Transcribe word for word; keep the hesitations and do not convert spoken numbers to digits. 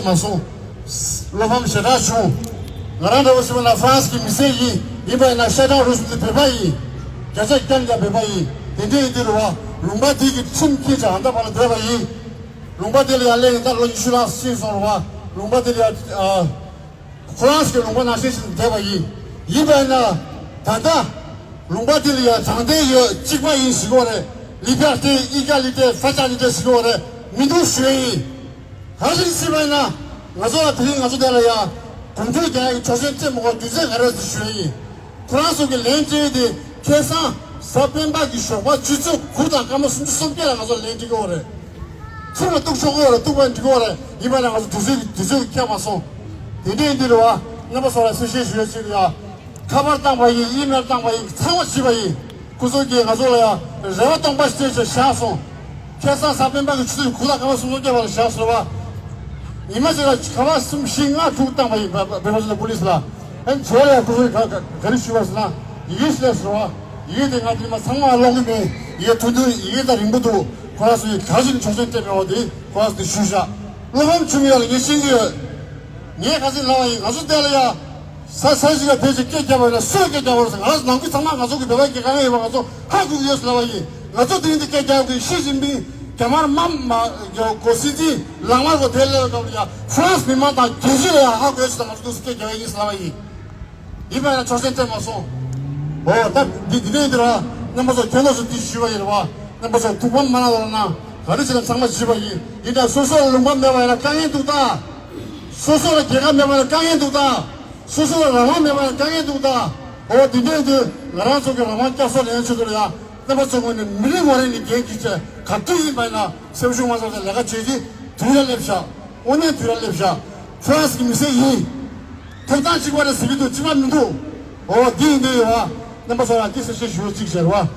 མ་སོང་། བློ་ཕམ་ཞེ་དྲག་བྱུང་། ང་རང་འདྲ་བོ་ཞིག་ན་ཧྥ་རན་སི་གི་མི་སེར་ཡིན། ཡིན་པ་ཡིན་ན་ཤ་ཁྲག་རུས་གསུམ་དེ་བོད་པ་ཡིན། བརྒྱ་ཆ་བརྒྱ་ནས་བརྒྱ་བོད་པ་ཡིན། དེ་འདྲ་ཡིན་དུས་རེད་བ། ལུང་པ་དེ་གི་ཁྲིམས་འཁྱེར་བྱ་ཨ་མདའ་བར་ལ་བསྡད་པ་ཡིན། ལུང་པ་དེ་ལ་ཡར་སླེབས་ཡིན། ད་ལོ་ཉི་ཤུ་ལྷག་ཕྱིན་སོང་རེད་བ། ལུང་པ་དེ་ལ་ཡར་ཨ། ཧྥ་རན་སི་གི་ལུང་པ་ནང་བཞིན་ཞིག་བསྡད་པ་ཡིན། ཡིན་པ་ཡིན་ན། ད་ལྟ། ལུང་པ་དེ་ལ་ཡང་དྲང་བདེན་ཡོད། གཅིག་པ་ཡིན་ཞུ་གི་ཡོད་རེད། ལི་པར་ཏེ། ཨི་ག་ལི་ཏེ། ཧྥ་ཅ་ལི་ཏེ་ཞུ་གི་ཡོད་རེད། མི་འདུག་ཞུ་ཡ་ཡིན། གང་ཞིག་ཞུས་པ་ཡིན་ན། ང་ཚོ་ལ་དེ་རིང་ང་ཚོ་དེ་ལ་ཡང་གོམ་བགྲོད་རྒྱག་ཡག་གི་ཆོག་མཆན་སྤྲད་མ་དགོས་དུས་ཚོད་ག་རེ་ཞུ་ཡ་ཡིན། ཁོ་རང་ཚོ་གི་ལན་སྤྲད་ཡ་དེ་ཁ་སང་གཟའ་སྤེན་པ་གི་ཞོགས་པ་ཆུ་ཚོད་དགུ་དང་སྐར་མ་སུམ་ཅུ་སོ་བརྒྱད་ལ་ང་ཚོ་ལན་སྤྲད་ཀྱི་ཡོད་རེད། ཚུར་ལ་གཏུག་ཆོག་གི་ཡོད་རེད། གཏུག་པ་འགྲིག་གི་ཡོད་རེད། ཡིན་པ་ན་ང་ཚོ་དུས་ཚོད་ཀྱི་དུས་ཚོད་ཀྱི་ཁྱད་མ་སོང་། དེ་འདྲ་ཡིན་དུས་རེད་བ། རྣམ་པ་ཚོ་ལ་གསལ་བཤད་ཞུ་ཡ་ཅིག་ཡ། ཁ་པར་བཏང་པ་ཡིན། ཨི་མེལ་བཏང་པ་ཡིན། ཚང་མ་བྱས་པ་ཡིན། ཁོ་ཚོ་གིས་ང་ཚོ་ལ་ཡ་རེ་བ་སྟོང་པ་སྤྲད་བྱས་བཞག་སོང་། ཁ་སང་གཟའ་སྤེན་པ་གི་ཆུ་ཚོད་དགུ་དང་སྐར་མ་སུམ་ཅུ་སོ་བརྒྱད་བར་ལ་བཞག་སོང་བ། ཉི་མ་གཅིག་ལ་ཁ་པར་གསུམ་བཞི་ལྔ་དྲུག་བཏང་པ་ཡིན། བོད་པ་ཚོ་ལ་པུ་ལིས་ལ། ཨན་ཇོ་ལ་ཁོ་ཚོ་ག་ག་ག་རེ་ཞུས་པ་ཟེར་ན། ཡི་གེ་ཞིག་ལས་ཟེར་བ། ཡི་གེ་དེ་ང་དེ་མ་ཚང་མ་ཀློག་གི་མེད། ཡི་གེ་ཐུང་ཐུང་ཡི་གེ་དང་རིང་པོ་འདུག་ཁོ་རང་ཚོ་ཡི་ག་ཞིག་ཆོག་མཆན་སྤྲད་མེད་པ་དེ་ཁོ་རང་ཚོ་དེ་ཞུས་བཞག་བློ་ཕམ་བྱུང་ཡོད་ལ་ངས་ཤེས་ཀྱི་ཡོད། ངས་ག་ཚོད་ལབ་པ་ཡིན། ང་ཚོ་བལྟས་ལ་ཡ། ས་ས་ཞིག་ལ་ཕལ་ཆེར་སྐད་རྒྱབ་པ་ཡིན་ན་སུས་སྐད་རྒྱབ་པ་རེད་ཟེར། ང་རང་ཚོ་ནང་ཁུལ་ཚང་མ་ང་ཚོ་གི་བོད་པ་སྐད་གང་ཡོད་པ་ང་ཚོ་ཧ་གོ་གི་ཡོད་ཟེར་ལབ་པ་ཡིན། ང་ཚོ་དེ་རིང་འདི་སྐད་རྒྱག་དགོས། ཞི་ཅིན་ཕིང་རྒྱ་དམར་དམག་མ་གོ་སྲིད་འཛིན་ལག་དམར་གོ་དེ་ལས་སྐབས་ལ་ཡ་ཧྥ་རན་སི་མི་མང་དང་རྒྱལ་སྤྱི་ལ་ཡ་ཧ་གོ་ཡོད་ཟེར། ང་ཚོ་འདུག་སེ་སྐད་རྒྱག་ཡ་ཡིན་ཟེར་ལབ་པ་ཡིན། ཡིན་པ་ཡིན་ན་ཆོག་མཆན་སྤྲད་མ་སོང་། འོ་ད་འདི་འདི་ནས་འདི་ར་རྣམ་པ་ཚོ་ཁྱོད་ཚོ་འདི་ཞུས་པ་ཡིན་རེད་བ། རྣམ་པ་ཚོ་ཐུགས་ཕམ་མ་གནང་རོགས་གནང་། ག་རེ་བྱས་ན་ཚང་མ་ཞུས་པ་ཡིན། ཡིན་ད་སོ་སོ་ལ་ལུང་པ་མེད་པ་ཡིན་ན་དཀའ་ངལ་འདུག་ད། སོ་སོ་ལ་རྒྱལ་ཁབ་མེད་པ་ཡིན་ན་དཀའ་ངལ་འདུག་ད། སོ་སོ་ལ་རང་དབང་མེད་པ་ཡིན་ན་དཀའ་ངལ་འདུག་ད། འོ་དེ་འདྲས་དུས་ང་རང་ཚོ་གི་རང་དབང་བསྐྱར་གསོ་ལེན་ཆེད་དུ་ལ་ཡ། རྣམ་པ་ཚོ་ངོས་ནས་མི་རིགས་ངོས་ནས་འགན་འཁྱེར་བྱས་ག་དུས་ཡིན་པ་ཡིན་ན་སེམས་ཤུགས་མ་ཚོམས་ཏེ་ལས་ཀ་བྱེད་རྒྱུ་དུས་ལ་སླེབས་ཤག་དངོས་གནས་དུས་ལ་སླེབས་ཤག་ཧྥ་རན་སི་གི་མི་སེར་ཡིན། ཐོབ་ཐང་གཅིག་པ་རེད་ཟེར་གྱི་འདུག་གཅིག་པ་མི་འདུག་འོ་འདི་ཡིན་འདི་ཡོད་བ། རྣམ་པ་ཚོ་ལ་འདི་གསལ་བཤད་ཞུ་རོགས་གཅིག་བྱས་རེད་བ།